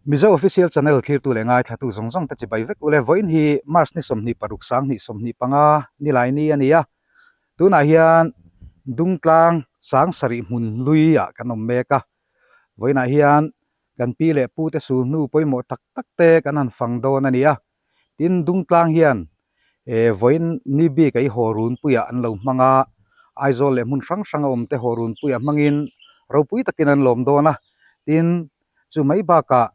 Mizo Official Channel thlirtu leh ngaithlatu zawng zawng te chibai vek ule vawiin hi March ni 26 sang hnih 25 nilai ni a ni a, tunah hian Dungtlang sang sarih hmun hlui ah kan awm mek a, vawiinah hian kan pi leh pu te sul hnu pawimawh tak tak te kan han fang dawn a ni a, Tin, Dungtlang hian vawiin ni bik a i haw runpuiah an lo hmang a, Aizawl leh hmun hrang hranga awmte haw runpuiah hmangin ropui takin an lawm dawn a. Tin, chu mai bakah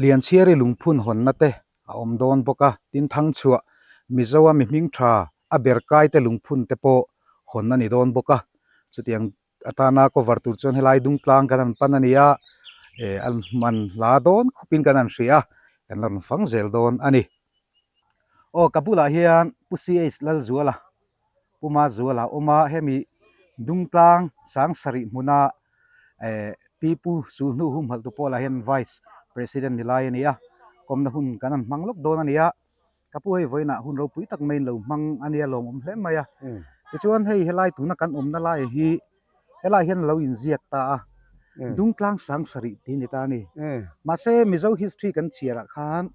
Lianchhiari lungphun hawnna te a awm dawn bawk a, tin Thangchhuah Mizoa mi hming tha a ber kaite lungphun te pawh hawn a ni dawn bawk a. Chutiang atana cover tur chuan helai Dungtlang kan han pan a ni a, eh an hman hla dawn khawpin kan han hria a, kan la rawn fang zel dawn a ni. Aw ka bulah hian Pu CH Lalzuala, Pu Mazuala a awm a, hemi Dungtlang sang sarih hmuna eh Pi Pu Sulhnu humhalh tu pawh lah hian Vice President ni lai a ni a, kawmna hun kan han hmang lawk dawn a ni a. Ka pu hei vawiinah hun ropui tak maiin lo hmang a nia lawmawm hle mai a. Tichuan hei helai tuna kan awmna lai hi helai hian lo inziak ta a, Dungtlang sang sarih tih a ni ta a ni. Mahse Mizo history kan chhiarah khan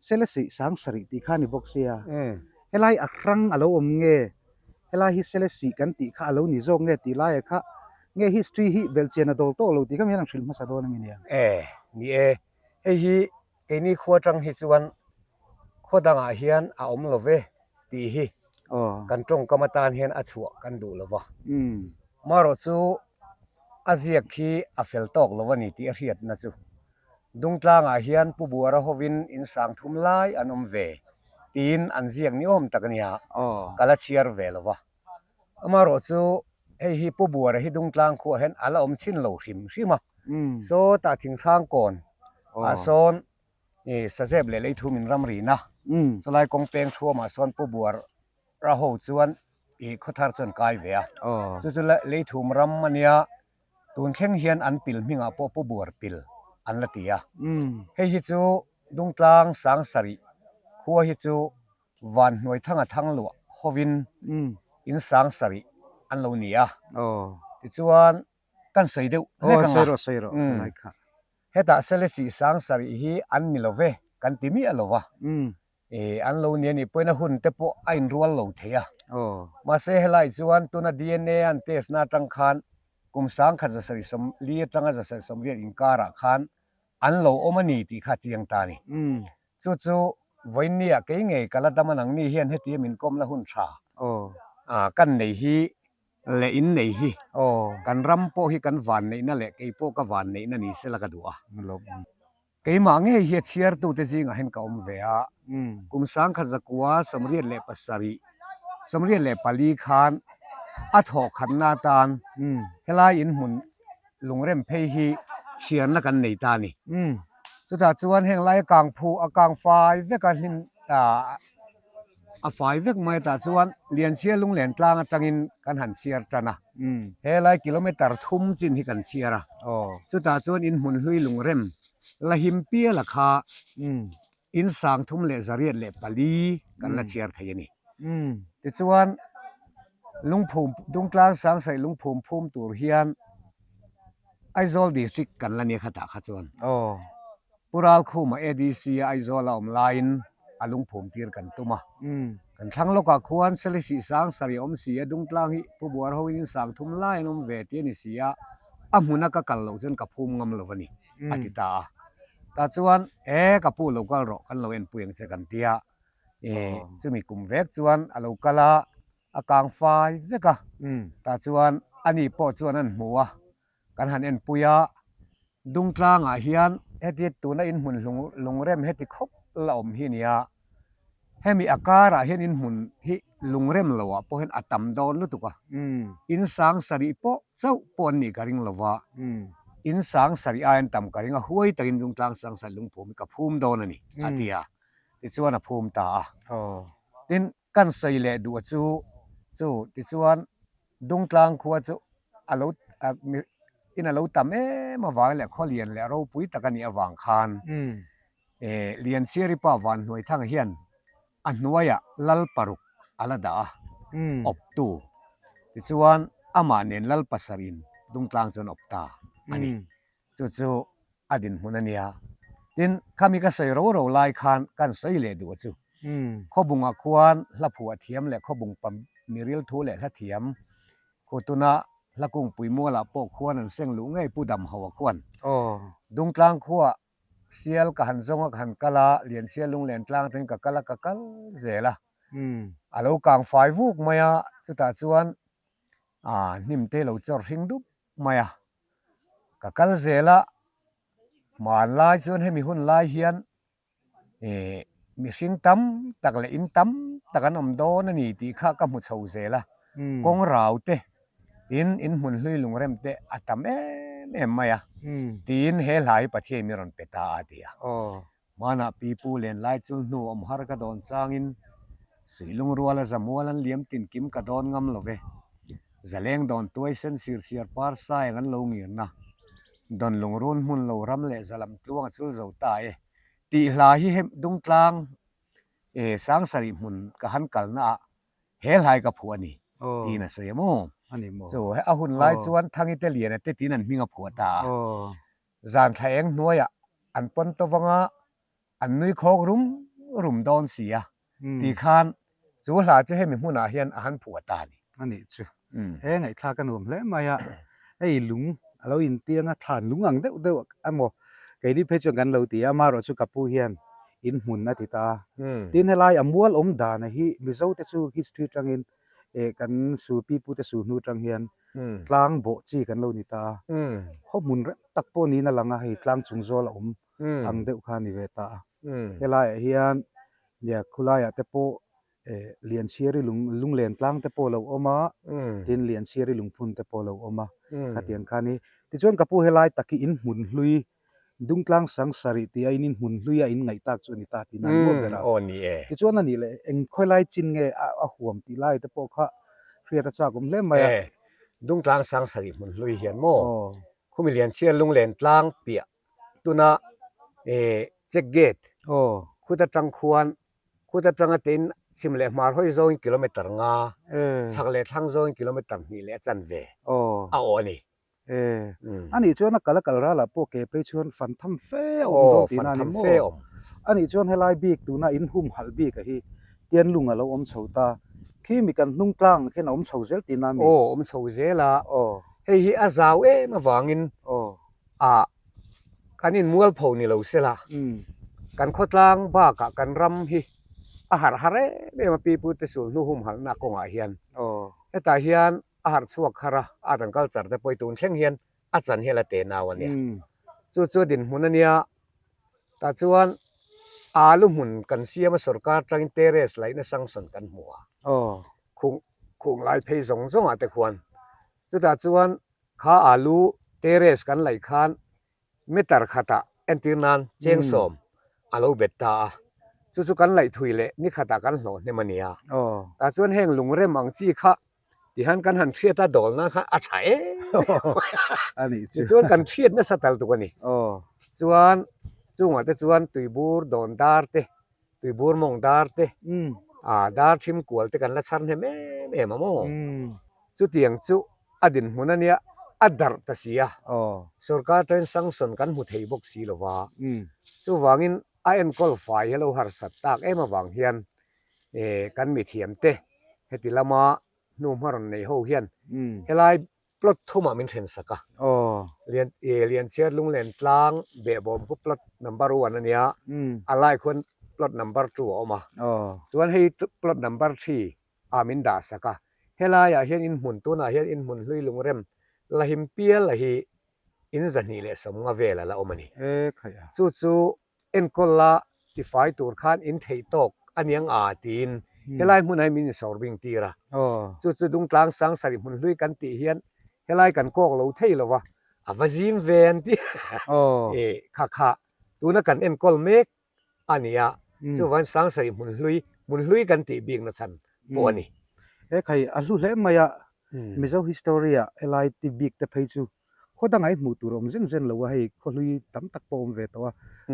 Selesih sang sarih tih kha a ni bawk sia. Helai a hrang a lo awm nge, helai hi Selesih kan tih kha a lo ni zawk nge tih laiah kha nge history hi belhchian a dawl tawh lo tih kha mi hian an hrilh hmasa dawn a mi nia. E, ni e, hei hi Keini khua atang hi chuan khaw dangah hian a awm lo ve tih hi kan tawngkam atan hian a chhuah kan duh lo va. Marawh chu a ziak khi a fel tawk lo a ni tih a hriatna chu Dungtlangah hian Pu Buara hovin in sang thum lai an awm ve tiin an ziak ni awm tak a nia, ka la chhiar ve lo va. Amaherawh chu hei hi Pu Buara hi Dungtlang khuah hian a la awm chhin lo hrim hrim a, sawtah Thinghrang kawn ah sawn Sazep leh Leithum in ram rin a, chulai kawng peng thuamah sawn Pu Buara ho chuan khawthar chu an kai ve a, chu chu Leithum ram a nia, tun thleng hian an pil hmingah pawh Pu Buar pil an la ti a, hei hi chu Dungtlang sang sarih khua hi chu Van hnuai thanga thang luah hovin in sang sarih an lo ni a. Tichuan kan sawi deuh hlek ang a. Hetah Selesih sang sarih hi an ni lo ve kan ti miah lo va. An lo ni a nih pawhin a hun te pawh a inrual lo thei a. Mahse helai chuan tuna DNA an test na atang khan kum sangkhat 740 atanga 780 inkarah khan an lo awm a ni tih kha a chiang ta a ni. Chu chu vawiinnia kei ngei ka la dam a nangni hian heti min kawmna hun tha kan nei hi leh in nei hi kan ram pawh hi kan vanneihna leh kei pawh ka vanneihna ni sela ka duh a. Keimah ngei hi a chhiartute zingah hian ka awm ve a, kum sangkhat zakua 87, 84 khan a thawhkhatna atan helai inhmun lungrem phei hi chhiarna kan nei ta a ni. Chutah chuan heng lai a kang phu a kang fai vek a hlim a fai vek mai tah chuan Lianchhia lunglen tlang atangin kan han chhiar tan a, he lai kilometer thum chin hi kan chhiar a, chutah chuan in hmun hlui lungrem la him pial a kha in sang thum leh zariat leh pali kan la chhiar thei a ni. Tichuan lungphum Dungtlang Sangsaih lungphum phum tur hian Aizawl District kan la nia khatah kha chuan Pu Ralkhuma ADC a Aizawl a awm laiin a lungphum tir kan tum a. Kan thlang lawkah khuan Selisih sang sarih a awm si a, Dungtlang hi Pu Buar hoin in sang thum lai an awm ve tih a ni si a, a hmuna ka kal loh chuan ka phum ngam lo a ni a ti ta a. Tah chuan e ka pu lo kal rawh kan lo enpui ang che kan ti a, chumi kum vek chuan a lo kal a, A kang fai vek a, tah chuan ani pawh chuan an hmu a, kan han enpui a, Dungtlangah hian heti tuna inhmun lungrem heti khawp la awm hi a ni a, hemi a karah hian inhmun hi lungrem loah pawh hian a tam dawn lutuk a, in sang sarih pawh chauh pawh an nih ka ring lo va, in sang sarih aiin tam ka ring a, huai takin Dungtlang sang sarih lungphum hi ka phum dawn a ni a ti a, tichuan a phum ta a, tin. Kan sawi leh duh a chu chu tichuan Dungtlang khua chu a lo in a lo tam em avang leh khaw lian leh ropui tak a nih avang khan Lianchhiari pa Vanhnuaithanga hian a hnuaiah Lal paruk a la dah a, awptu tichuan amah nen Lal pasarih in Dungtlang chuan awp ta a ni. Chu chu a dinhmun a nia. Tin, khami ka sawi ro ro lai khan kan sawi leh duh a chu. Khawbungah khuan hla phuah thiam leh khawbung pam miril thu leh hla thiam khutuna hla kungpui mualah pawh khuan an seng luh ngei Pu Damhoa khuan. Dungtlang khuaah sial ka han zawng a ka han kal a, Lianchhia lunglen tlang atangin ka kal a ka kal zel a. A lo kang fai vuk mai a, chutah chuan hnim te lo chawr hring dup mai a. Ka kal zel a, hmanlai chuan hemi hun lai hian Ih mihring tam tak leh in tam tak an awm dawn a ni tih kha ka hmu chho zel a, kawng rau te tin in hmun hlui lungrem te a tam em em mai a, tiin he hla hi Pathian min rawn pe ta a ti a. Hmanah pipu len lai chul hnu awm har ka dawn changin suih lungrual a zamual an liam tin kim ka dawn ngam lo ve. Zaleng dawn tuai sen sir siar par sai ang an lo ngirna dawn lungrun hmun lo ram leh zalam tluang a chul zo ta e tih hla hi he Dungtlang e Sangsarih hmun ka han kalna ah he hlai ka phuah a ni tiin a sawi a maw? Chu he a hun lai chuan Thangi te Liana te tiin an hming a phuah ta a, zan thla eng hnuaiah an pawn tawh vanga an nui khawk rum rum dawn si a ti khan chu hla chu hemi hmunah hian a han phuah ta a ni. A nih chu. He ngaihthlak a nuam hle mai a, hei lung a lo intiang a, thlan lung ang deuh deuh emaw keini phei chuan kan lo ti a, amaherawh chu ka pu hian in hmun a ti ta a. Tin helai a mual awm dana hi Mizo te chu history tangin eh kan su pi pu te su hnu tang hian tlang bawh chi kan lo ni ta a, khaw hmun rem tak pawh niin a lang a, hei tlang chung zawl a awm ang deuh kha a ni ve ta a. Helaiah hian nia khulaiah te pawh eh Lianchhiari lung lunglen tlang te pawh a lo awm a, tin Lianchhiari lungphun te pawh a lo awm a, khatiang kha a ni. Tichuan ka pu helai tak hi in hmun hlui Dungtlang sang sarih tih a in in hmun hlui a in ngaih tak chu a ni ta tih nan maw ber a. Tichuan a nih leh eng khawilai chin nge a huam tih lai te pawh kha hriat a chak awm hle mai a. Dungtlang sang sarih hmun hlui hian maw khumi Lianchhiar lunglen tlang piah tuna check gate khut atang khuan khut atanga tein chhim leh hmar hawi zawngin kilometer nga chhak leh thlang zawngin kilometer hnih leh a chanve a awh a ni. A nih chuan a kal a kal ralah pawh ke phei chuan fan tham fe a awm dawn tihna a ni maw? A nih chuan helai bik tuna in humhalh bik a hi Tianlung a lo awm chho ta. Khi mi kan hnung tlang khian a awm chho zel tihna a mi? Aw awm chho zel a. Hei hi a zau em avangin ah kan inmualpho ni lo sela kan khawtlang bakah kan ram hi a harh har em em a pipute sulhnu humhalhna kawngah hian hetah hian a harh chhuak har a, art and culture te pawh hi tun thleng hian a chan hi a la te nau a nia. Chu chu a dinhmun a nia, tah chuan alu hmun kan siam a sorkar tangin terrace laihna sanction kan hmu a, khung khung lai phei zawng zawngah te khuan chutah chuan kha alu terrace kan laih khan meter khatah entir nan cheng sawm a lo bet ta a, chu chu kan laih thui leh ni khatah kan hlawh hnem a nia. Tah chuan heng lungrem ang chi kha tihan kan han hriat a dawl nan khan a tha em em a, tichuan kan hriat nasa tal tuk a ni. Chuan chungah te chuan tuibur dawn dar te, tuibur mawng dar te, dar thim kual te kan la chhar hnem em em a maw? Chutiang chu a dinhmun a nia, a darh ta si a, sorkar train sanction kan hmu thei bawk si lo va, chuvangin a enkawl fai hi a lo harsat tak em avang hian kan mithiam te heti lama hnuhma rawn nei ho hian helai plot thumah min then sak a, Lianchhiar Lunglen tlang behbawm khu plot number one a nia, a lai khuan plot number two a awm a, chuan hei plot number three ah min dah sak a, helaiah hian in hmun tunah hian in hmun hlui lungrem Lahim pial a hi in 250 vel a la awm a ni. Chu chu enkawl la tifai tur khan in theih tawk a niang a tiin helai hmunah hian min insawr bing tir a. Chu chu Dungtlang Sangsarih hmun hlui kan tih hian helai kan kawk lo thei lo va, a va zim ve an ti kha kha tuna kan enkawl mek a ni a, chuvan Sangsarih hmun hlui, hmun hlui kan tih bikna chhan pawh a ni. He khai a hlu hle mai a, Mizo history ah helai ti bik te phei chu khaw dangah i hmuh tur a awm zen zen lo a, hei khaw hlui tam tak pawh a awm ve tawh a,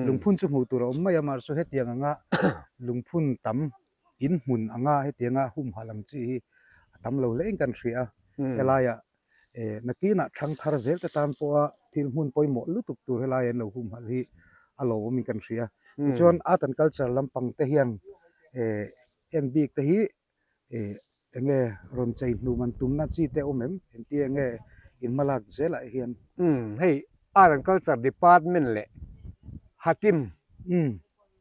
lungphun chu hmuh tur a awm mai a, mahse hetiang anga lungphun tam in hmun anga hetianga humhalh ang chi hi a tam lo hle in kan hria a, helaiah nakinah thangthar zel te tan pawha thil hmun pawimawh lutuk tur helai an lo humhalh hi. a lawmawmin kan hria. Tichuan art and culture lampang te hian eh heng bik te hi eh eng nge rawn chei hnum an tumna chi te a awm em? Engti eng nge in hmalak zelah hian? Umm hei art and culture department leh Hatim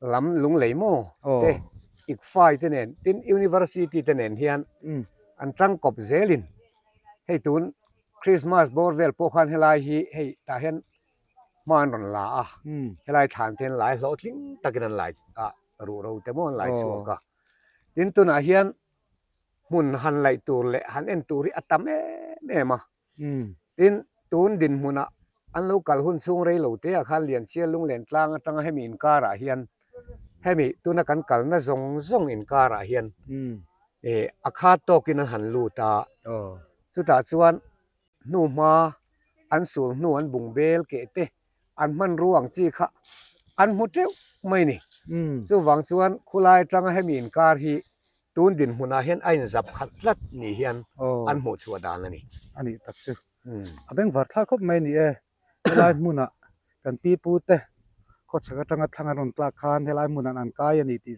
lam lunglei maw te ICFAI te nen tin university te nen hian an tangkawp zelin hei tun Christmas bawr vel pawh khan helai hi hei tah hian hma an rawn la a, helai thlan te an lai hlawhtling takin an lai a, ruh ro te maw an lai chhuak a. Tin tunah hian hmun han laih tur leh han en tur hi a tam em em a. Tin tun dinhmunah an lo kal hun chhung rei lo te ah khan Lianchia Lunglen tlang atanga hemi inkarah hian hemi tuna kan kalna zawng zawng inkarah hian a khat tawkin an han lut a, chutah chuan hnuhma, an sul hnu an bung bel keh te, an hmanrua ang chi kha an hmu teuh mai ni. Chuvang chuan khulai atanga hemi inkar hi tun dinhmunah hian a inzap khat tlat ni hian an hmuh chhuah dan a ni. A nih tak chu. A bengvar thlak khawp mai a ni e. Helai hmunah kan pi pu te khawchhak atanga thlang an rawn tlak khan helai hmunah an kai a ni tih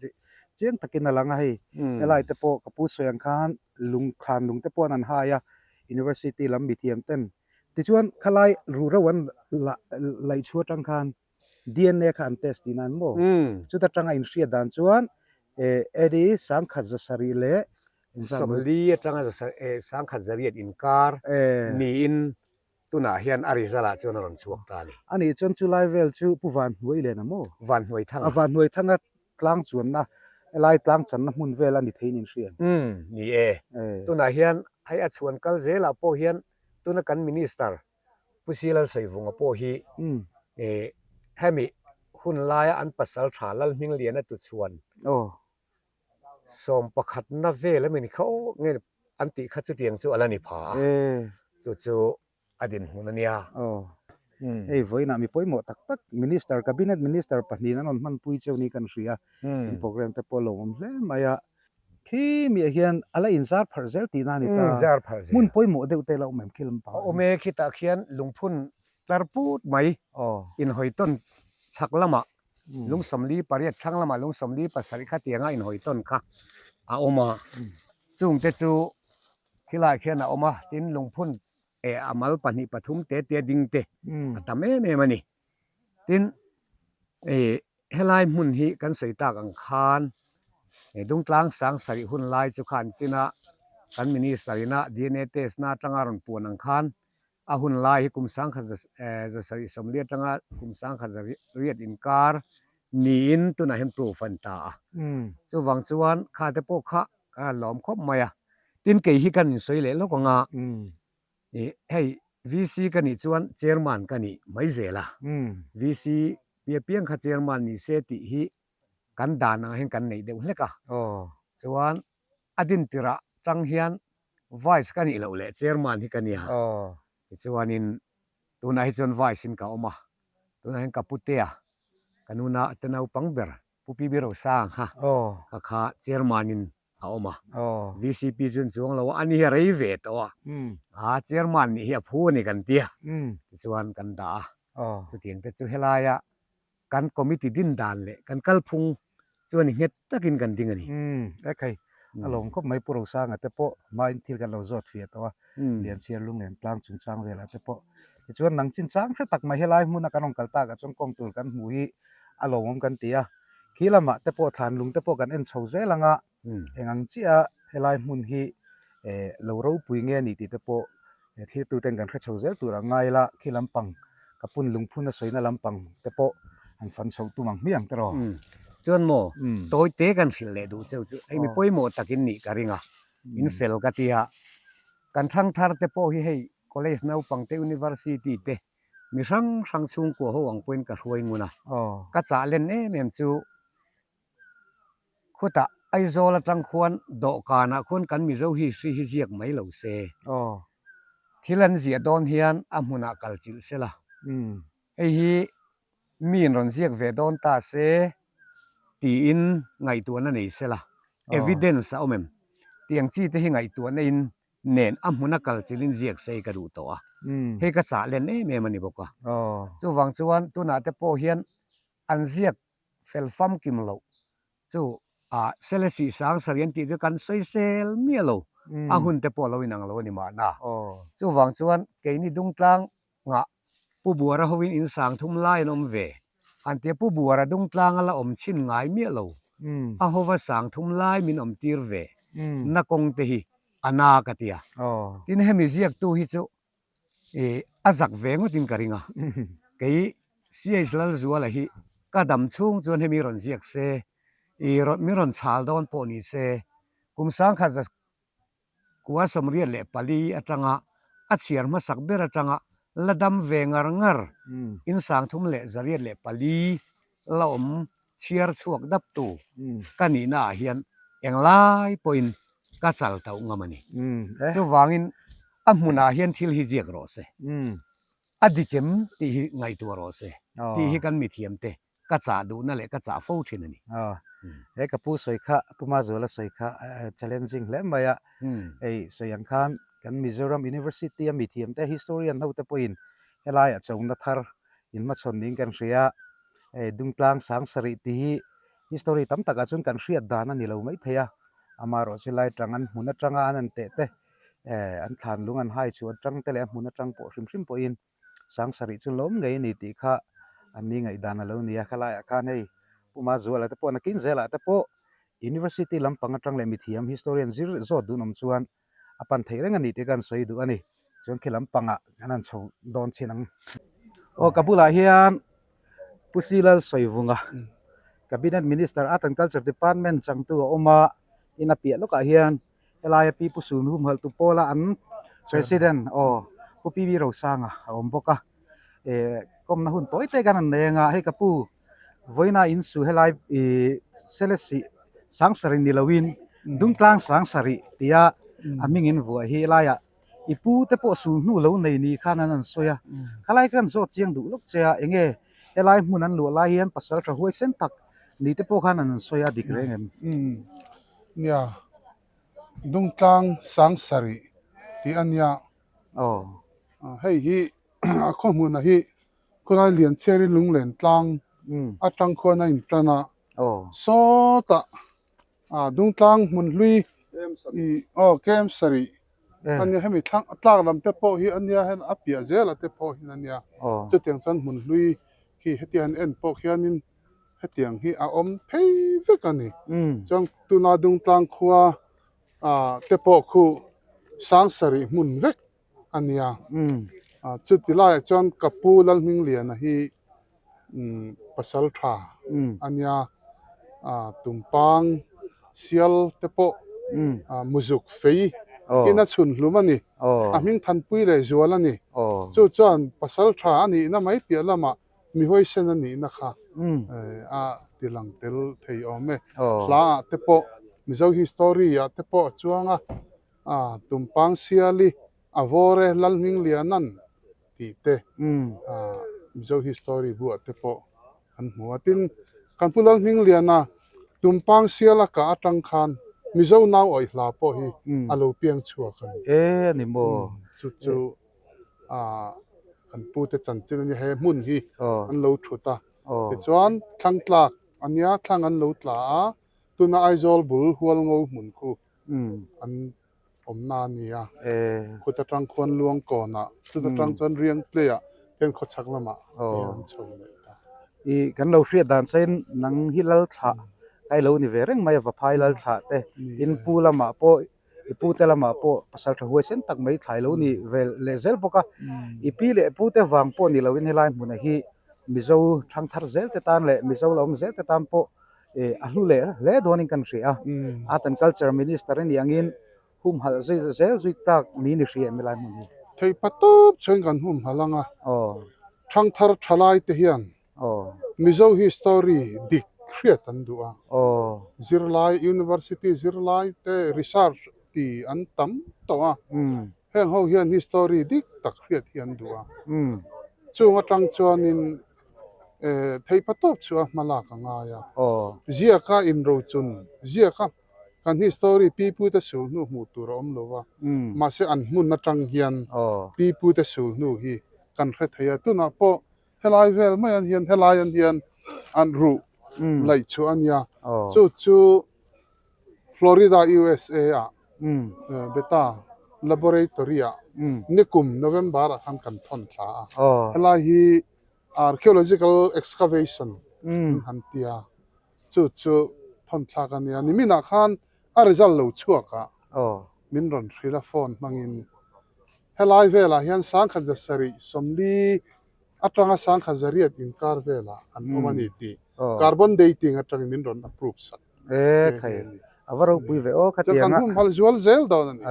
chiang takin a lang a hei. Helai te pawh ka pu sawi ang khan lung thlan lung te pawh an hai a University lam mithiam ten tichuan khalai ruhro an laih chhuah atang khan DNA kha an test tihna an maw? Chuta tanga inhriat dan chuan Eddie 1700 leh 40 atanga 1100 inkar niin tunah hian a result ah chuan a rawn chhuak ta a ni. A nih chuan chu lai vel chu Pu Vanhnuai len a maw? Vanhnuaithanga. A Vanhnuaithanga tlang chuanna, helai tlang channa hmun vel a ni theiin in hria em? Umm, ni e. Tunah hian hei a chhuan kal zelah pawh hian tuna kan Minister Pu Silalsawivunga pawh hi hemi hun laia an pasal tha Lalhmingliana tuchhuan 11na vel a mi kha aw nge an tih kha chutiang chu a la ni pha a, chu chu a dinhmun a nia. Aw, hei vawiinah mi pawimawh tak tak Minister, Cabinet Minister pahnihin an rawn hmanpui cheu ni kan hria, in programme te pawh a lawmawm hle mai a, khi miah hian a la inzar pharh zel tihna a ni ta, hmun pawimawh deuh te a la awm em khi lampang ah hian? A awm e, khitah khian lungphun tlar put mai inhawi tawn chhak lamah lung 48 thlang lamah lung 47 kha tianga inhawi tawn kha a awm a, chungte chu khilaiah khian a awm a, tin lungphun eh a mal pahnih pathum te te ding te a tam em em a ni. Tin eh helai hmun hi kan sawi tak ang khan Dungtlang 7000 hun lai chu khan china kan minister ina DNA test na atanga rawn puan ang khan A hun lai hi kum 1740 atanga kum 1800 inkar niin tunah hian proof a ni ta a. Chuvang chuan kha te pawh kha kan han lawm khawp mai a. Tin kei hi kan insawi leh lawk ang a, hei VC ka nih chuan chairman ka nih mai zel a. VC piapiang kha chairman ni se tih hi kan dan ang hian kan neih deuh hlek a. Chuan a din tirah tang hian Vice ka nih loh leh Chairman hi ka nia. Tichuanin tunah hi chuan Vice in ka awm a, tunah hian ka putea ka nuna te naupang ber Pu PB Rosang kha ka kha Chairman in a awm a, VCP chu an chuang lo a, ani hi a rei ve tawh a, a Chairman nih hi a phu a ni kan tia, tichuan kan dah a, chutiang te chu helaia Kan committee din dan leh kan kalphung chuan i nghet takin kan ding a ni. Umm, e khai, a lawm khawp mai Pu Rosanga te pawh hmain thil kan lo zawt fiah tawh a, Lianchhiar Lunglen tlang chungchang velah te pawh. Tichuan nang chinchang hre tak mai helai hmuna kan rawn kal takah chuan kawng tur kan hmuh hi a lawmawm kan ti a, khi lamah te pawh thlan lung te pawh kan en chho zel ang a, Eng ang chiah a helai hmun hi lo ropui nge a ni tih te pawh thlirtu ten kan hre chho zel tur ang ngai ila khi lampang ka pun lungphun a sawina lampang te pawh an fan chho tum ang hmiang tiraw. Chuan maw tawi te kan hrilh leh duh cheu chu hei mi pawimawh takin nih ka ring a, in fel ka ti a, kan thangthar te pawh hi hei college naupang te university te mi hrang hrang chhungkua ho ang pawhin ka hruai ngun a, ka chah len em em chu Khutah Aizawl atang khuan dawhkanah khuan kan Mizo history hi ziak mai lo se. Thil an ziah dawn hian a hmunah kal chilh se la. Hei hi miin rawn ziak ve dawn ta se tiin ngaihtuahna nei se la. Evidence a awm em? Tiang chi te hi ngaihtuahna in nen a hmuna kal chilhin ziak se ka duh tawh a. Hei ka chah len em em a ni bawk a. Chuvang chuan tunah te pawh hian. an ziak fel famkim loh chu ah Selesih Sangsarih an tih chu kan sawisel miah lo, a hun te pawh a lo inang lo a ni mahna. Chuvang chuan keini Dungtlang ngah Pu Buara hovin in sang thum lai an awm ve an tia Pu Buara Dungtlang a la awm chhin ngai miah lo, a hova sang thum lai min awm tir ve na kawng te hi a na ka tia. Tin hemi ziaktu hi chu I a zak ve ngawtin ka ring a, kei CH Lalzuala hi ka dam chhung chuan hemi rawn ziak se, i rawn min rawn chhal dawn pawh ni se, kum sangkhat za kua 84 atanga a chhiar hmasak ber atanga la dam ve ngar ngar in 384 la awm chhiar chhuak dap tu ka nihna ah hian englai pawhin ka chal tauh ngam a ni. Chuvangin a hmunah hian thil hi ziak rawh se, a dik em tih hi ngaihtuah rawh se tih hi kan mithiam te ka chah duhna leh ka chah fo thin a ni. He ka pu sawi kha, Pu Mazuala sawi kha challenging hle mai a, hei sawi ang khan kan Mizoram University a mithiam te historian ho te pawhin helaiah chona thar inhmachhawn niin kan hria. Hei Dungtlang Sangsarih tih hi history tam takah chuan kan hriat dan a ni lo mai thei a, amaherawh chu lai tang an hmun atanga an han teh te, an thlan lung an hai chhuah atang te leh a hmun atang pawh hrim hrim pawhin Sangsarih chu lawm ngei a ni tih kha an ni ngaihdan a lo ni a. Khalaiah khan hei Pu Mazuala te pawh nakin zelah te pawh University lampang atang leh mithiam historian zir zawt dun awm chuan a pan theih reng a ni tih ka han sawi duh a ni. Chuan khi lampangah kan han chho dawn chin ang. Aw ka bulah hian Pu Silal Sawivunga, Cabinet Minister, Art and Culture Department changtu a awm a, in a piah lawkah hian helaia Pi Pu Sun humhalhtu pawla an President aw Pu PV Rosanga a awm bawk a. Eh kawmna hun tawi te kan han nei anga hei ka pu vawiina in su helai ih Selesih Sangsarih ni loin Dungtlang Sangsarih tia a hming in vuah hi helaiah i pu te pawh sul hnu lo nei ni khan an han sawi a, khalai khan zawt chiang duh lawk che a enge helai hmun an luah lai hian pasal tha huaisen tak ni te pawh khan an han sawi a dik reng em? Nia, Dungtlang Sangsarih tih a nia. Aw. Hei hi a khaw hmunah hi khawlai Lianchhiari Lunglen tlang atang khuan a intan a, sawtah Dungtlang hmun hlui ih aw KM sarih a nia hemi thlang tlak lam te pawh hi a nia hian a piah zel a te pawh hian a nia chutiang chuan hmun hlui khi hetiang han en pawh khianin hetiang hi a awm phei vek a ni chuan tuna Dungtlang khua te pawh khu sang sarih hmun vek a nia. Chuti laiah chuan ka pu Lalhmingliana hi pasal tha a nia. Tumpang sial te pawh muzuk fei in a chhun hlum a ni. A hming thanpui leh zual a ni. Chu chuan pasal tha a nihna mai piah lamah mi huaisen a nihna kha a tilang tel thei awm e. Hlaah te pawh Mizo history ah te pawh a chuang a. A Tumpang Siali a vawr e Lalhminglianan tih te Mizo history buah te pawh an hmu a. Tin, kan Pu Lalhmingliana Tumpang Siala kah atang khan Mizo nau awih hla pawh hi a lo piang chhuak a ni. E ni maw? Chu chu kan pute chanchin a nia, he hmun hi an lo thut a. Tichuan, thlang tlak a nia, thlang an lo tla a, tuna Aizawl bul Hualngo hmun khu an awmna a ni a, kut atang khuan luang kawnah chut atang chuan riang tleiah hian khawchhak lamah hian an chho leh ta. I kan lo hriat dan sain nang hi lal thlah kai lo ni ve reng mai a vaphai lal thlah te in pu lamah pawh i pu te lamah pawh pasal tha huaisen tak mai thlai lo ni ve leh zel bawk a, i pi leh pu te vang pawh ni loin helai hmunah hi Mizo thangthar zel te tan leh Mizo la awm zel te tan pawh eh a hlu leh hle dawnin kan hria a, Art and Culture Minister a nih angin humhalh zui zel zui tak niin i hria em helai hmun hi? Theihpa tawp chuan kan humhalh ang a, thangthar thalai te hian Mizo history dik hriat an duh a, zirlai University zirlai te research ti an tam tawh a, heng ho hian history dik tak hriat hi an duh a, chung atang chuanin Theihpa tawp chu a hma lak a ngai a. Ziaka inrochun, ziaka kan history pipute sul hnu hmuh tur a awm lo va, mahse an hmun atang hian pipute sul hnu hi kan hre thei a. Tunah pawh helai vel mai an hian helai an hian An ruh laih chhuah a nia. Chu chu Florida, USA ah Beta Laboratory ah nikum November ah khan kan thawn thla a. Helai hi Archaeological excavation an han ti a, chu chu thawn thlak a nia. Niminah khan a result lo chhuak a, min rawn hrilh a phone hmangin. Helai velah hian sangkhat za sarih sawmli atanga sangkhat zariat inkar velah an awm a ni tih carbon dating atangin min rawn approve sak nghe nghe a ni. A va ropui ve aw khatiang a. Chuan kan humhalh zual zel dawn a ni.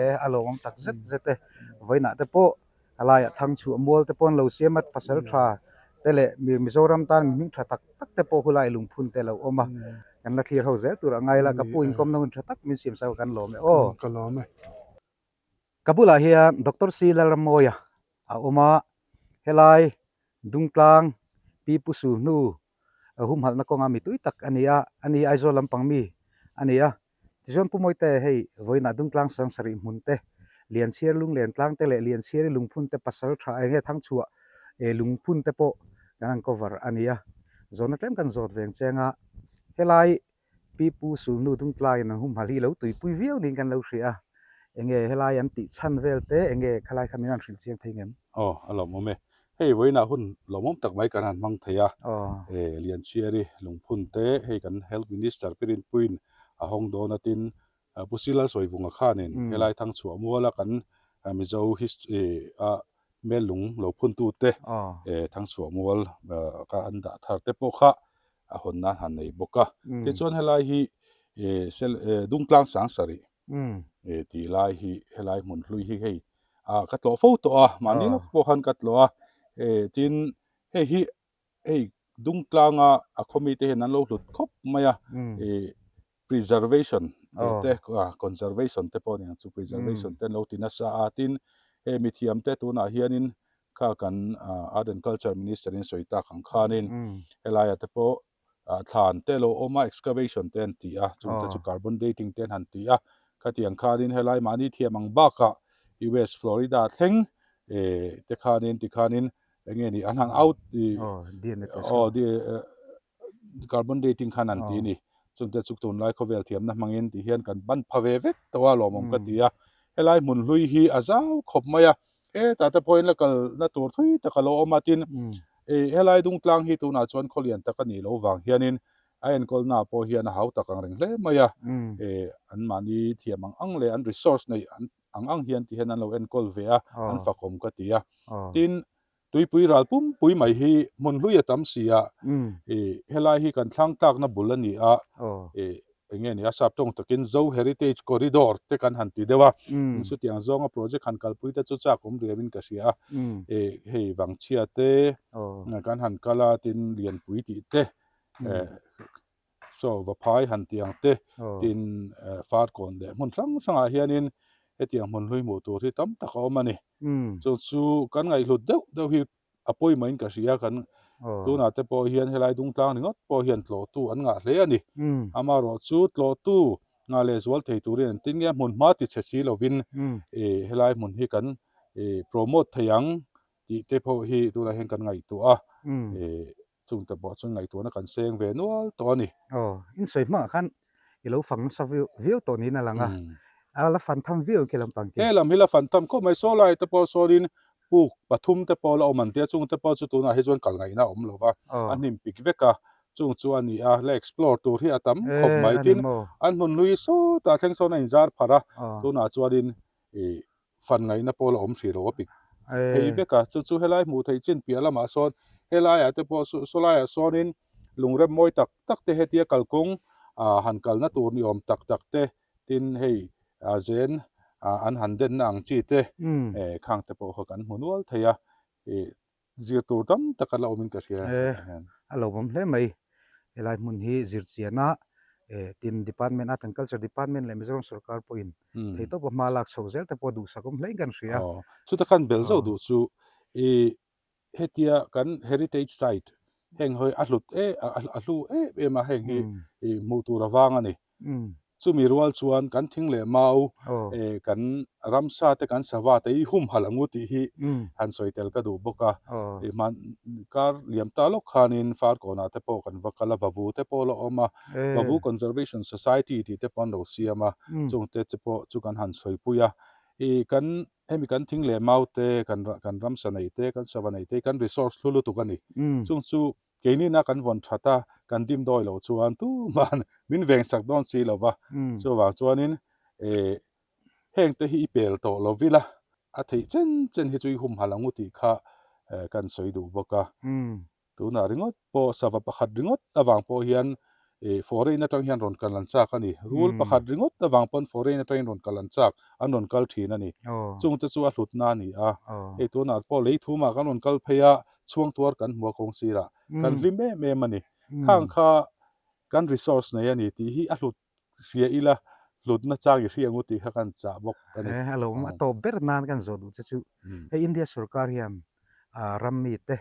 E a lawmawm tak zet zet e. Vawiinah te pawh a laiah thangchhuah mual te pawh an lo siam a, pasal tha te leh Mizoram tan mi hming tha tak tak te pawh hulai lungphun te a lo awm a. Kan la thlir ho zel tur a ngai la, ka pu inkawmna hun tha tak min siam sak a kan lawm e aw. Ka lawm e. Ka bulah hian Doctor C Lalrammawia a awm a, helai Dungtlang Pi Pu Su hnu humhalhna kawnga mi tui tak a ni a, a ni Aizawl lampang mi a ni a. Tichuan Pu Mawite hei vawiinah Dungtlang Sangsarih hmun te, Lianchhiar Lunglen tlang te leh Lianchhiari lungphun te pasal tha eng nge Thangchhuah lungphun te pawh kan han cover a ni a. Zawhna tlem kan zawt veng cheng a, helai Pi Pu Sulnu Dungtlaiin an humhalh hi lo tuipui viau niin kan lo hria a, enge helai an tih chhan vel te enge khalai kha min rawn hrilh chiang thei ngem? Aw, a lawmawm e. Hei vawiinah hun lawmawm tak mai kan han hmang thei a, e Lianchhiari lungphun te hei kan Health Minister Pi Rinpuiin a hawng dawn a tin Pu Silal Sawivunga khanin helai Thangchhuah muala kan Mizo history a hmel lung lo phuntute Thangchhuah mual kha an dah thar te pawh kha a hawn nan han nei bawk a. Tichuan helai hi Dungtlang Sangsarih tih lai hi helai hmun hlui hi hei ka tlawh fo tawh a, mahni lawk pawh khan ka tlawh a, tin hei hi hei Dungtlanga a khaw mite hian an lo hlut khawp mai a, preservation tih te conservation te pawh a ni ang chu preservation te an lo ti nasa a, tin hei mithiam te tunah hianin kha kan Art and Culture Minister in sawi tak ang khanin helaiah te pawh thlan te lo awm a excavation te an ti a, chungte chu carbon dating te an han ti a, khatiang khanin helai mahni thiam ang bakah US Florida thleng te khanin tikhanin eng nge ni an han out aw carbon dating khan an ti a ni chungte chu tunlai khawvel thiamna hmangin ti hian kan ban pha ve vek tawh a lawmawm ka ti a helai hmun hlui hi a zau khawp mai a hetah te pawhin la kalna tur thui tak a lo awm a tin helai dungtlang hi tunah chuan khawlian tak a nih loh vang hianin a enkawlna pawh hian a hau tak ang reng hle mai a anmahni thiam ang ang leh an resource neih an ang ang hian ti hian an lo enkawl ve a, an fakawm ka ti a. Tin, tuipui ral pumpui mai hi hmun hlui a tam si a, ih helai hi kan thlang tlakna bul a ni a, ih eng nge ni a sap tawng takin Zo Heritage Corridor te kan han ti deuh a, chutiang zawnga project han kalpui te chu chak awm riauin ka hria a, ih hei Vangchhia te kan han kal a, tin Lianpui tih te, Saw Vaphai han tih ang te tin Farkawn leh hmun hrang hrangah hianin hetiang hmun hlui hmuh tur hi tam tak a awm a ni. Chu chu kan ngaihhlut deuh deuh hi a pawimawhin ka hria kan tunah te pawh hian helai dungtlang ringawt pawh hian tlawhtu an ngah hle a ni. Amaherawhchu tlawhtu ngah leh zual thei turin an tin nge hmun hma ti chhe si lovin helai hmun hi kan promote thei ang tih te pawh hi tunah hian kan ngaihtuah a. Chungte pawh chuan ngaihtuahna kan seng ve nual tawh a ni. Aw, in sawi hmangah khan i lo fang nasa viau tawh niin a lang a, a la fan tham viau khi lampang khi. He lam hi la fan tham khawp mai, saw lai te pawh sawnin puk pathum te pawh la awm an tia, chungte pawh chu tunah hi chuan kal ngaihna a awm lo va, a hnim pik vek a, chung chu a ni a, la explore tur hi a tam khawp mai, tin an hmun hlui sawtah thleng sawn a inzar pharh a, tunah chuanin ih fan ngaihna pawh la awm hrih lo a pik phei vek a, chu chu helai hmuh theih chin piah lamah sawn helaiah te pawh sawlaiah sawnin lungrem mawi tak tak te hetia kalkawng ah han kalna tur ni awm tak tak te tin hei ah zen ah an han denna ang chi te eh khang te pawh kha kan hmu nual thei a ih zir tur tam tak a la awmin ka hria eh a lo awm hle mai helai hmun hi zir chiana eh tin department art and culture department leh Mizoram sorkar pawhin thei tawpa hma lak chho zel te pawh duhsak awm hlein kan hria aw chuta khan bel zauh duh chu ih hetia kan heritage site heng hawi a hlut e a hlu em em a heng hi ih hmuh tur avang a ni. Chumi rual chuan kan thing leh mau kan ramsa te kan sava te hi humhalh angu tih hi han sawi tel ka duh bawk a. Hman kar liam ta lawk khanin Farkawnah te pawh kan va kal a, Vavu te pawh la awm a, Vavu Conservation Society tih te pawh an lo siam a, chungte che pawh chu kan han sawipui a. Ih kan hemi kan thing leh mau te kan kan ramsa nei te kan sava nei te hi kan resource hlu lutuk a ni. Chung chu Keinina kan vawn that a, kan dim dawi loh chuan tuman min veng sak dawn si lo va. Chuvang chuanin eh heng te hi i pel tawh lo vila, a theih chen chen hi chu i humhalh ang u tih kha kan sawi duh bawk a. Tunah ringawt pawh sava pakhat ringawt avang pawh hian eh foreign atang hian rawn kal an chak a ni. Rul pakhat ringawt avang pawn foreign atangin rawn kal an chak, an rawn kal thin a ni. Chungte chu a hlutna a ni a. Hei tunah pawh lei thumah kan rawn kal phei a, chhuang tuar kan hmu a kawng sirah kan hlim em em a ni. Khang kha kan resource nei a ni tih hi a hlut hria ila hlutna chang i hria ngu tih kha kan chah bawk a ni. A lo awm a tawp ber nan kan zawh duh che chu hei India sorkar hian ram mite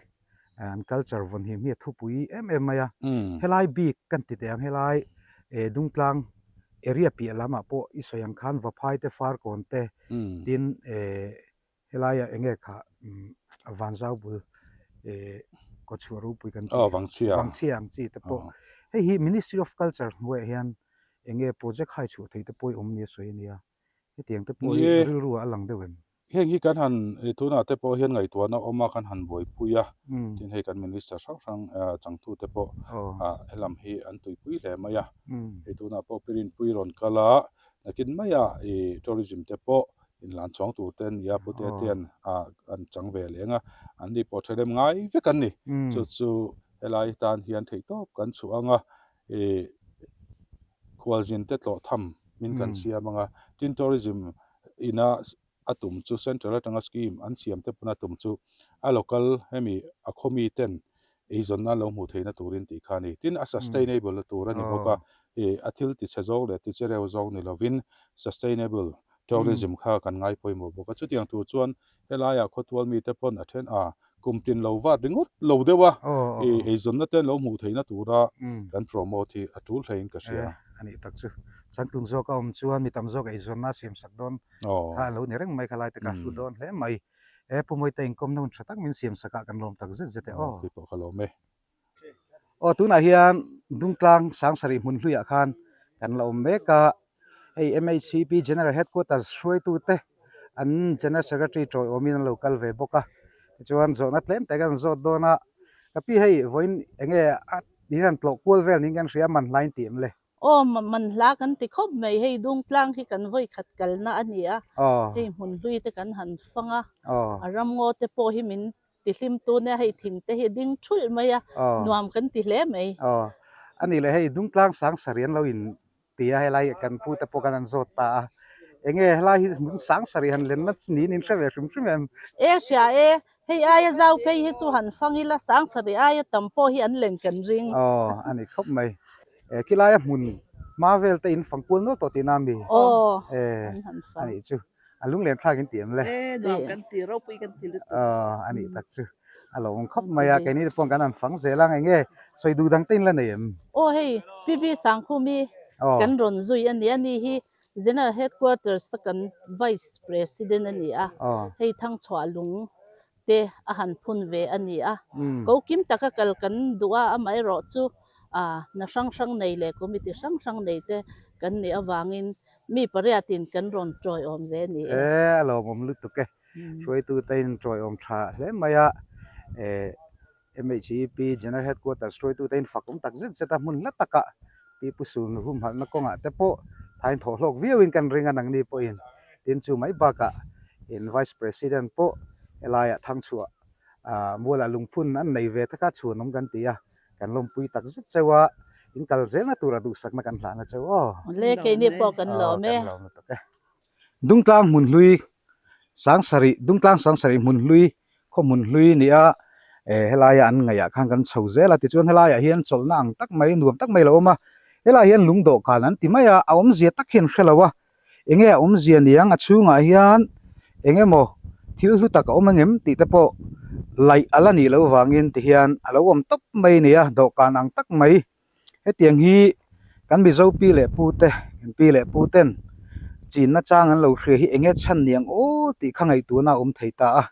an culture vawn him hi a thupui em em mai a. Helai bik kan ti teh ang helai Dungtlang area piah lamah pawh i sawi ang khan Vaphai te Farkawn te tin Helaiah eng nge kha Vanzau bul kawchhuah ropui kan tih Vangchhia Vangchhia ang chi te pawh hei hi Ministry of Culture hnuaiah hian eng nge project hai chhuah thei te pawh i awm nia sawi a nia. Hetiang te pawh hi rilru ah a lang deuh em? Heng hi kan han tunah te pawh hian ngaihtuahna awm a kan han buaipui a, tin hei kan Minister hrang hrang changtute pawh helam hi an tuipui hle mai a. Hei tunah pawh Pirinpui rawn kal a, nakin maia i tourism te pawh inlan chhawng tur te an ni a, pute te an an chang ve leng a, an ni pawh thalem ngai vek an ni. Chu chu helai tan hian theihtawp kan chhuah ang a, ih khualzin te tlawh tham min kan siam ang a, tin tourism ina a tum chu central atanga scheme an siam te pawn a tum chu a local hemi a khaw mi ten eizawnna an lo hmuh theihna turin tih kha a ni. Tin, a sustainable na tur a ni bawk a, ih a thil tichhe zawng leh tichereu zawng ni lovin sustainable tourism kha kan ngai pawimawh bawk a. Chutiang tur chuan helaiah khawtual mite pawn a then a, kum tin lo vat ringawt lo deuh a, ih eizawnna te an lo hmuh theihna tura kan promote hi a tul hlein ka hria. A nih tak chu. Changtlung zawk a awm chuan mi tam zawk eizawnna a siamsak dawn kha a lo ni reng mai kha lai te ka hlu dawn hle mai. E Pu Mawite inkawmna hun tha tak min siam sak ah kan lawm tak zet zet e aw. Kei pawh ka lawm e. Aw tunah hian Dungtlang Sangsarih hmun hluiah khan kan la awm mek a, hei MHCP General Headquarters hruaitute an General Secretary tawiawmin an lo kal ve bawk a, tichuan zawhna tlem te kan zawt dawn a, ka pi hei vawiin enge a in han tlawh kual vel niin kan hria a man hlain tih em le? Aw, man hla kan ti khawp mai. Hei Dungtlang hi kan vawi khat kalna a ni a, hei hmun hlui te kan han fang a, a ramngaw te pawh hi min ti hlim tun e, hei thing te hi a ding thulh mai a, nuam kan ti hle mai. Aw, a nih leh hei Dungtlang sang sarih an lo in ti a, helai kan pu te pawh khan an zawt ta a, enge helai hi hmun sang sarih han lenna niin in hre ve hrim hrim em? E hria e, Hei aia zau phei hi chu han fang ila Sangsarih aia tam pawh hi an len kan ring. Aw, a ni khawp mai. E, khilaia hmun hma vel te in fang kual nual tawh tihna a mi? Aw, E, an han a fang. nih chu. A lunglen thlak in ti em le? E, nuam kan ti, ropui kan ti lutuk. Aw, a nih tak chu. A lo awm khawp mai a, keini te pawh kan han fang zel ang. Enge sawi duh dang te in la nei em? Aw, hei PB Sangkhumi kan rawn zui a ni. Ani hi General Headquarters a kan Vice President a ni a, hei Thangchhuah lung te a han phun ve a ni a. Ko kim taka kal kan duh a, amaherawh chu hna hrang hrang nei leh committee hrang hrang nei te kan nih avangin mi pariatin kan rawn tawiawm ve a ni e. E, a lawmawm lutuk e. Hruaitute in tawiawm tha hle mai a. E. MHEP General Headquarters hruaitute in fak awm tak zet zet a, hmun hla takah Pi Pu Sun humhalhna kawngah te pawh thain thawh hlawk viauin kan ring a nangni pawhin tin chu mai bakah in Vice President pawh helaiah Thangchhuah mualah lungphun an nei ve taka chhuan awm kan ti a, kan lawmpui tak zet cheu a, in kal zelna tura duhsakna kan hlahna cheu aw. Le keini pawh kan lawm e. Kan lawm lutuk e. Dungtlang hmun hlui Sangsarih Dungtlang Sangsarih hmun hlui khaw hmun hlui ni a, eh helaia an ngaihah khan kan chho zel a, tichuan helaiah hian chawlhna ang tak mai nuam tak mai a lo awm a, helaiah hian lung dawhkan an ti mai a, a awmzia tak hian hre lo a, eng nge a awmzia niang a chhungah hian eng emaw thil hlu tak a awm angem tih te pawh laih a la nih loh vangin tihian a lo awm tawp mai a ni a, dawhkan ang tak mai. Hetiang hi kan Mizo pi leh pu te In pi leh pu ten chinna chang an lo hria hi eng nge chhan ni ang aw tih kha ngaihtuahna a awm thei ta a,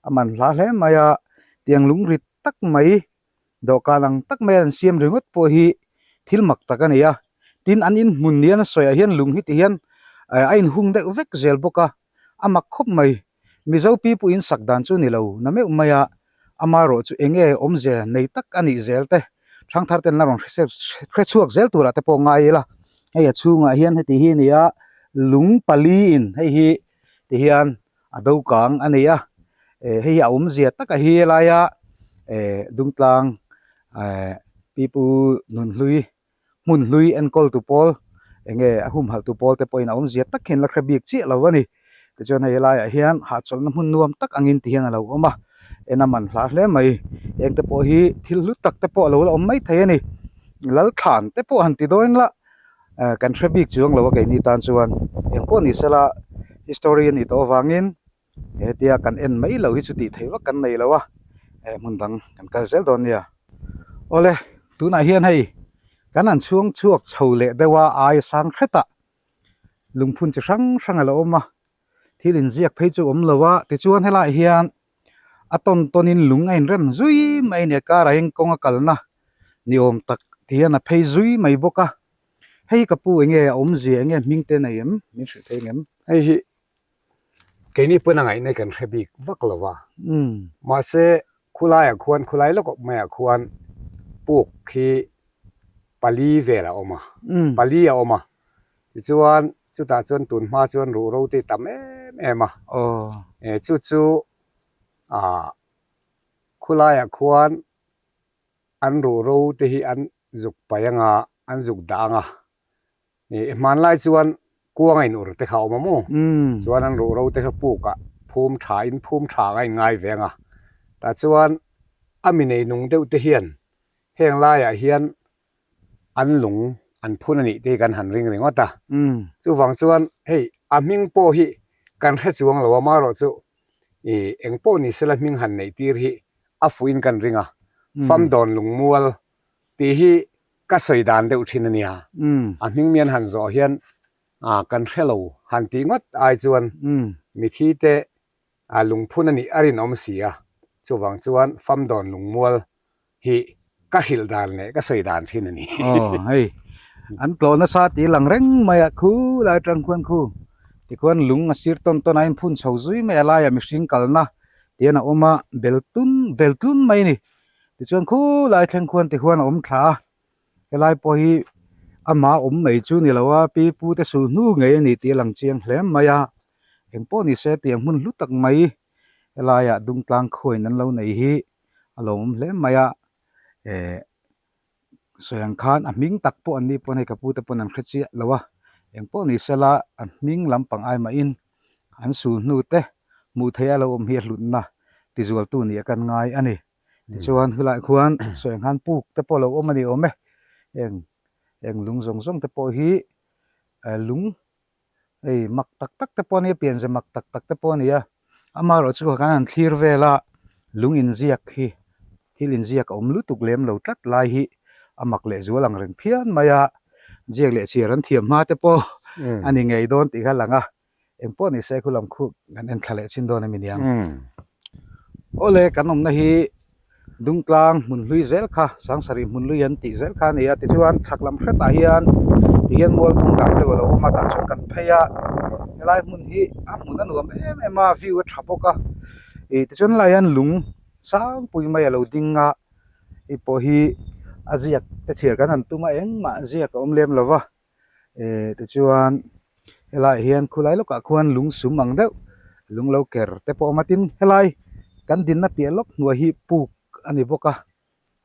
a man hla hle mai a, tiang lung rit tak mai dawhkan ang tak mai an siam ringawt pawh hi thil mak tak a ni a, tin an inhmun nia na sawiah hian lung hi ti hian a inhung deuh vek zel bawk a, a mak khawp mai. Mizo pipu in sak dan chu ni lo na meuh mai a, amaherawh chu eng nge awmze nei tak a nih zel te, ṭhangthar ten la rawn hre chhuak zel turah te pawh ngai ila, hei a chhungah hian heti hi a ni a, lung pali in hei hi ti hian a do kang a ni a, eh hei hi a awmzia taka hi helaia eh Dungtlang eh pipu nunhlui hmun hlui enkawl tu pawl eng nge a humhalh tu pawl te pawhin a awmzia tak hian la hre bik chiah lo a ni. Tichuan hei helaiah hian hahchawlhna hmun nuam tak angin ti hian a lo awm a, en a man hla hle mai. Eng te pawh hi thil hlu tak te pawh a lo la awm mai thei a ni. Lalthlan te pawh han ti dawn ila eh kan hre bik chuang lo a keini tan chuan eng pawh ni sela history a nih tawh avangin hetia kan en mai loh hi chu tih theih vak kan nei lo a eh hmun dang kan kal zel dawn nia. Awle tunah hian hei kan han chhuang chhuak chho leh deuh a ai sang hretah lungphun chi hrang hrang a lo awm a thil inziak phei chu a awm lo a tichuan helaiah hian a tawn tawnin lung a inrem zui mai a ni a karah hian kawng a kalna ni awm tak ti hian a phei zui mai bawk a hei ka pu eng nge a awmzia eng nge hming te nei em min hrilh thei ang em? Hei hi keini pawn a ngaihna kan hre bik vak lo va mahse khulaiah khuan khulai lawk maiah khuan puk hi pali vel a awm a pali a awm a tichuan chutah chuan tun hma chuan ruhro te tam em em a chu chu ah khulaiah khuan an ruhro te hi an zuk paih anga an zuk dah anga ih hmanlai chuan kuang a in ur te kha a awm a maw chuan an ruhro te kha puk ah phum tha in phum tha anga in ngai ve anga tah chuan a mi nei nung deuh te hian heng laiah hian an lung an phun a nih te hi kan han ring ringawt a chuvang chuan hei a hming pawh hi kan hre chuang lo a marawh chu ih eng pawh ni sela hming han neih tir hi a fuh in kan ring a famdawn lungmual tih hi ka sawi dan deuh thin a nia a hming mian han zawh hian ah kan hre lo han tih ngawt ai chuan mithi te ah lungphun a nih a rinawm si a chuvang chuan famdawn lungmual hi ka hrilh dan leh ka sawi dan thin a ni. Aw hei an tlawh nasa tih lang reng mai a khu lai atang khuan khu tikhuan lung a sir tawn tawn a inphun chho zui mai a laiah mihring kalna tian a awm a bel tun bel tlun mai a ni tichuan khu lai thleng khuan tikhuan a awm thla a helai pawh hi amah awm mai chu ni lo a pi pu te sulhnu ngei a ni tih a lang chiang hle mai a engpawh ni se tiang hmun hlu tak mai helaiah dungtlang khuain an lo nei hi. a lo awm hle mai a eh sawi ang khan a hming tak pawh an ni pawn hei ka pu te pawn an hre chiah lo a engpawh ni sela a hming lampang ai mahin an sul hnu te hmuh theih a lo awm hi a hlutna tizualtu nih a kan ngai a ni tichuan helaiah khuan sawi ang khan puk te pawh a lo awm a ni awm e heng heng lung zawng zawng te pawh hi eh lung hei mak tak tak te pawh a nia pianze mak tak tak te pawh a ni a amaherawhchu khan an thlir vel a lung inziak hi thil inziak a awm lutuk lem lo tlat lai hi a mak leh zual ang reng phian mai a ziak leh chhiar an thiam hma te pawh a ni ngei dawn tih kha a lang a engpawh ni se khu lam khu kan en thla leh chin dawn a mi niang awle kan awmna hi Dungtlang hmun hlui zel kha Sangsarih hmun hlui an tih zel kha a ni a tichuan chhak lam hretah hian tihian mual tung dang deuh a lo awm a tah chuan kan phei a helai hmun hi a hmun a nuam em em a view a tha bawk a ih tichuan helaiah hian lung sangpui mai a lo ding a hei pawh hi a ziak te chhiar kan han tum a engmah ziak a awm lem lo va. Eh tichuan helaiah hian khulai lawkah khuan lung sum ang deuh lung lo ker te pawh a awm a tin helai kan dinna piah lawk hnuai hi puk a ni bawk a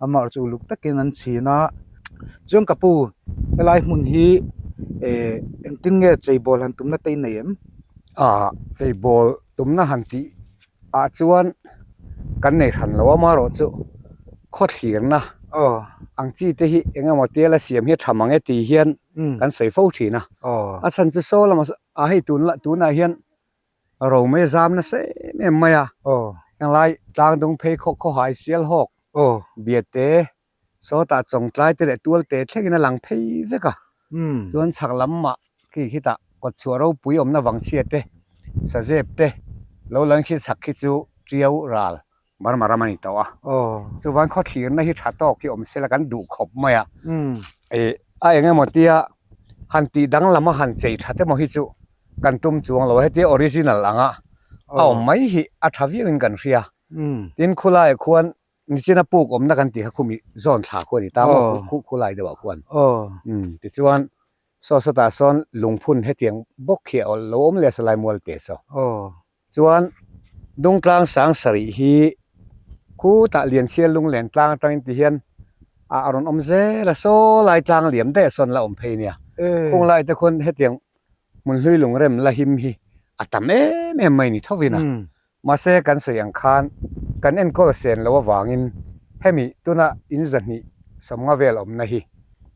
amah chu uluk takin an chhin a chuan ka pu helai hmun hi eh engtin nge cheibawl han tumna te i nei em? Ah cheibawl tumna han tih ah chuan kan nei hran lo a amaherawhchu khawthlirna ang chi te hi eng emaw tia la siam hi a tha mang e tih hian kan sawi fo thin a a chhan chu saw lamah saw ah hei tun lah tunah hian romei a zam nasa em em mai a henglai tlangdung pheikhawk khawhai sialhawk biate sawtah chawngtlai te leh tualte thlengin a lang phei vek a. Chuan chhak lamah khi khitah kawtchhuah ropui awmna vangchhia te, sazep te lo lan khi chhak khi chu Tiau ral Burma ram a ni tawh a. Chuvan khawthlirna hi tha tawk hi awm sela kan duh khawp mai a. Ih a eng emaw tia han tih danglam a han chei that emaw hi chu kan tum chuang lo a, hetia original anga a awm mai hi a tha viauin kan hria. Tin khulaiah khuan Nichina puk awmna kan tih kha khumi zawn thla khu a ni ta maw khu khulai deuhah khuan. Tichuan saw sawtah sawn lungphun hetiang bawk hi a lo awm leh a salai mual te saw. Chuan Dungtlang sang sarih hi khutah Lianchhiar lunglen tlang atangin ti hian a rawn awm zel a, saw lai tlang liam daih a sawn la awm phei nia. Khung lai te khuan hetiang hmun hlui lungrem la him hi a tam em em mai ni thovin a. Mahse kan sawi ang khan kan enkawl sen loh avangin hemi tuna in zahnih sawmnga vel awmna hi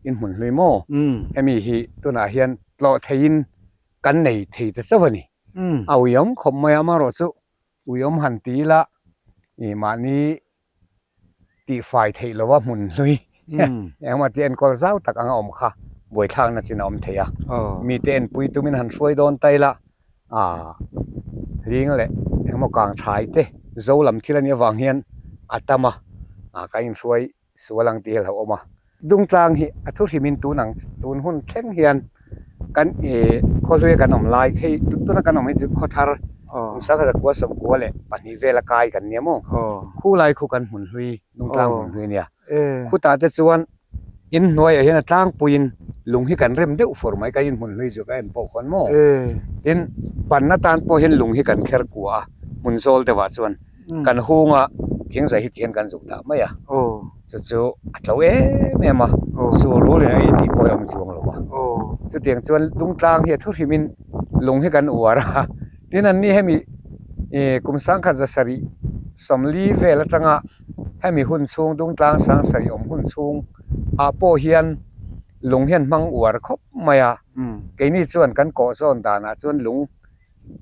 in hmun hlui maw? Hemi hi tunah hian tlawh theiin kan nei thei ta chauh a ni. A uiawm khawp mai a, amaherawhchu uiawm han ti ila ih mahni tihfai theih lova hmun hlui engemaw tih enkawl zau tak anga awm kha buaithlakna chin a awm thei a, mite enpui tumin han hruai dawn ta ila ah hling leh engemaw kang thai te zo lam thil a nih avang hian a tam a, ah kan inhruai sual ang tih hi a hlauhawm a. Dungtlang hi a thu hrimin tun ang tun hun thleng hian kan ih khawhluia kan awm lai hei tuna kan awm hi chu khawthar kum sangkhat zakua sawmkua leh pahnih vela kai kan nia maw khulai khu kan hmun hlui Dungtlang hmun hlui a nia khutah te chuan in hnuaiah hian a tlangpuiin lung hi kan rem deuh fur mai ka in hmun hlui chu ka en pawh khawn maw tin ban atan pawh hian lung hi kan kher kua a hmun zawl deuhah chuan. Kan hunga thingzai hi tihian kan zuk dah mai a, chu chu a tlo em em a, sur rul in a ei tih pawh hi a awm chuang lo va. Chutiang chuan Dungtlang hi a thu hrimin lung hi kan uar a, tin an ni hemi ih kum sangkhat za sarih sawmli vel atanga hemi hun chhung Dungtlang sang sarih awm hun chhung ah pawh hian lung hian hmang uar khawp mai a, keini chuan kan kawh zawn danah chuan lung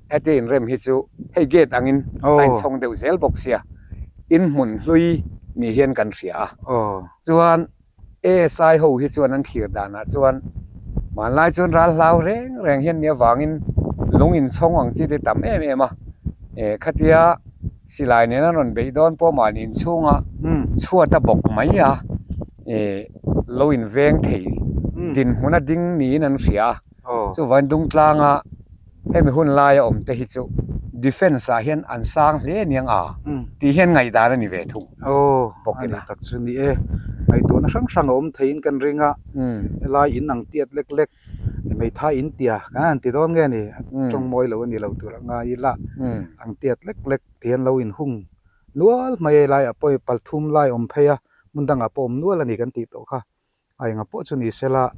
Heti inrem hi chu hei gate angin a inchhawng deuh zel bawk sia, in hmun hlui ni hian kan hria a. Chuan ASI ho hi chuan an thlir danah chuan hmanlai chuan ral hlau reng reng hian nia vangin lung inchhawng ang chi te tam em em a, khatia silai nena rawn beih dawn pawh mahni inchhunga chhuat a bawk mai a, lo inveng thei dinhmuna ding niin an hria a. Chuvain Dungtlanga hemi hun laia awm te hi chu defence ah hian an sang hle aniang a tih hian ngaihdan a ni ve thung bawk ila. Tak chu ni e, ngaihtuahna hrang hrang a awm theiin kan ring a, helai in ang tiat lek lek hmeithai in tia kan han ti dawn nge ni, tawng mawi lo a ni lo tur a ngai ila, ang tiat lek lek ti hian lo inhung nual mai a helaiah pawh palthum lai awm phei a, hmun dangah pawh awm nual a ni kan tih tawh kha. A enga pawh chu ni sela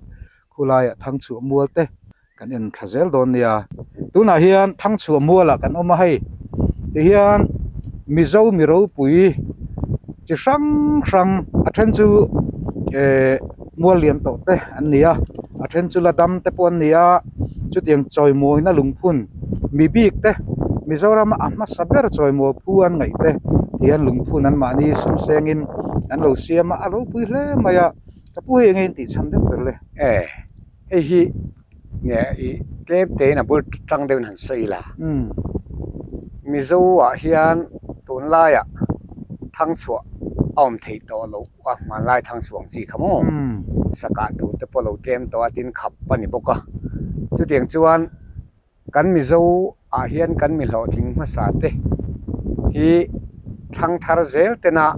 khulaiah Thangchhuah mual te kan en thla zel dawn nia. Tunah hian Thangchhuah mualah kan awm a hei tihian Mizo mi ropui chi hrang hrang a then chu eh mual lian tawh te an ni a a then chu la dam te pawh an ni a chutiang chawimawina lungphun mi bik te Mizoram a hmasa ber chawimawi phu an ngaih te tihian lungphun an mahni sum sengin an lo siam a, a ropui hle mai a, ka pu hei enge in tih chhan deuh ber le? E, hei hi nge i tlem tein a bul tang deuhin han sawi la. Mizo ah hian tunlaiah thangchhuah a awm theih tawh loh a, hmanlai thangchhuah ang chi kha maw? Sakah tur te pawh lo tlem tawh a, tin khap a ni bawk a, chutiang chuan Kan Mizo ah hian kan mi hlawhtling hmasa te hi thlang thar zel tena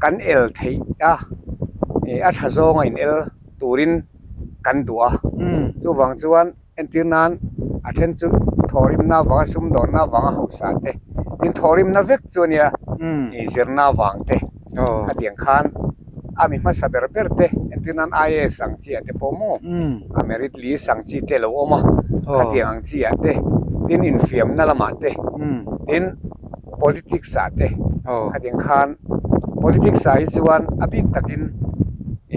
kan el theih a, a tha zawng a in el turin kan duh a. Chuvang chuan entir nan a then chu thawhrimna avanga sumdawnna avanga hausa te, tin thawhrimna vek chu a nia zirna avang te khatiang khan a mi hmasa ber ber te entir nan IAS ang chi ah te pawh maw a merit list ang chi te lo awm a khatiang ang chi ah te tin infiamna lamah te tin politics ah te khatiang khan politics ah hi chuan a bik takin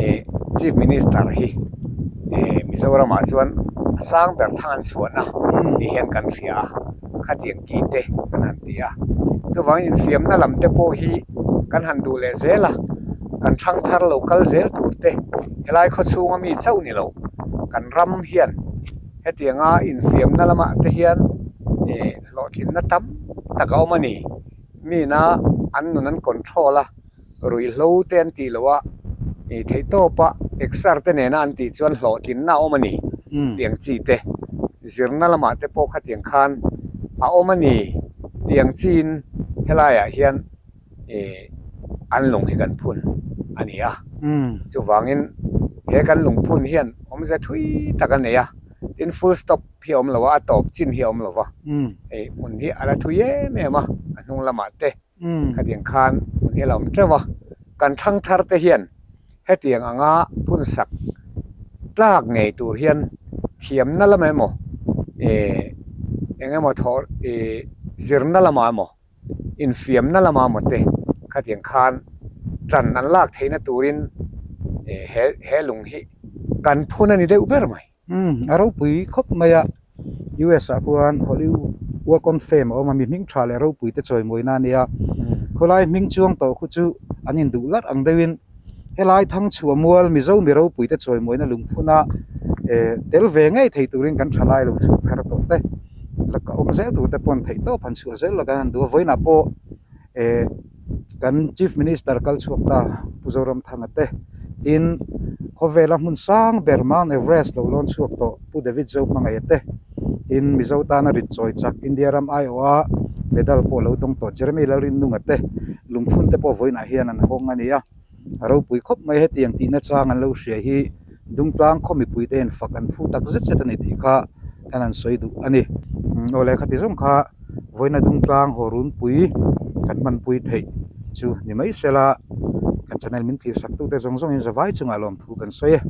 ih chief minister hi ih Mizoram ah chuan a sang ber thang an chhuahna tih hian kan hria a khatiang tih te kan han ti a chuvangin infiamna lam te pawh hi kan han duh leh zel a kan thangthar lo kal zel tur te helai khaw chhunga mi chauh ni lo. Kan ram hian hetianga infiamna lamah te hian ih hlawhtlinna tam tak a awm a ni. Mina an nun an control a, ruihhlo te an tih loh a, ih theihtawpa exer te nena an tih chuan hlawhtlinna a awm a ni tih ang chi te, zirna lamah te pawh khatiang khan a awm a ni tih ang chiin helaiah hian ih an lung hi kan phun a ni a. Chuvangin he kan lung phun hian awmze thui tak a nei a, tin full stop hi a awm lo a, a tawp chin hi a awm lo va, hei hmun hi a la thui em em a, a hnung lamah te khatiang khan hmun hi a la awm teuh a, kan thangthar te hian hetiang anga phun sak tlak ngei tur hian thiamna lamah emaw ih eng emaw thawh ih zirna lamah emaw. infiamna lama maw te khatiang khan ṭan an lak theihna turin he he lung hi kan phun a ni deuh ber mai. Umm a ropui khawp mai a, US ah khuan Hollywood Walk on Fame a awm a, mi hming tha leh ropui te chawimawina a nia, khawlai hming chuang tawh khu chu an induh larh ang deuhin Helai Thangchhuah mual Mizo mi ropuite chawimawina lungphuna tel ve ngei thei turin kan thalai lo chhuak thar tawh te laka awm zel tur te pawn theih tawp han chhuah zel laka han duh a. Vawiinah pawh kan Chief Minister kal chhuak ta Pu Zoramthanga te tin khawvela hmun sang ber Mount Everest lo lawn chhuak tawh Pu David Zohmangaia te tin Mizo tana rit chawi chak India ram aiawha medal pawh lo dawng tawh Jeremy Lalrinnunga te Lungphun te pawh vawiinah hian an hawng a ni a, a ropui khawp mai hetiang tihna chang an lo hria hi Dungtlang khaw mipui te hian fak an phu tak zet zet a ni tih kha kan han sawi duh a ni. Aw le khati zawng kha vawiina Dungtlang haw runpui kan hmanpui theih chu ni mai sela kan channel min thlir sak tute zawng zawngin zavai chungah lawmthu kan sawi e.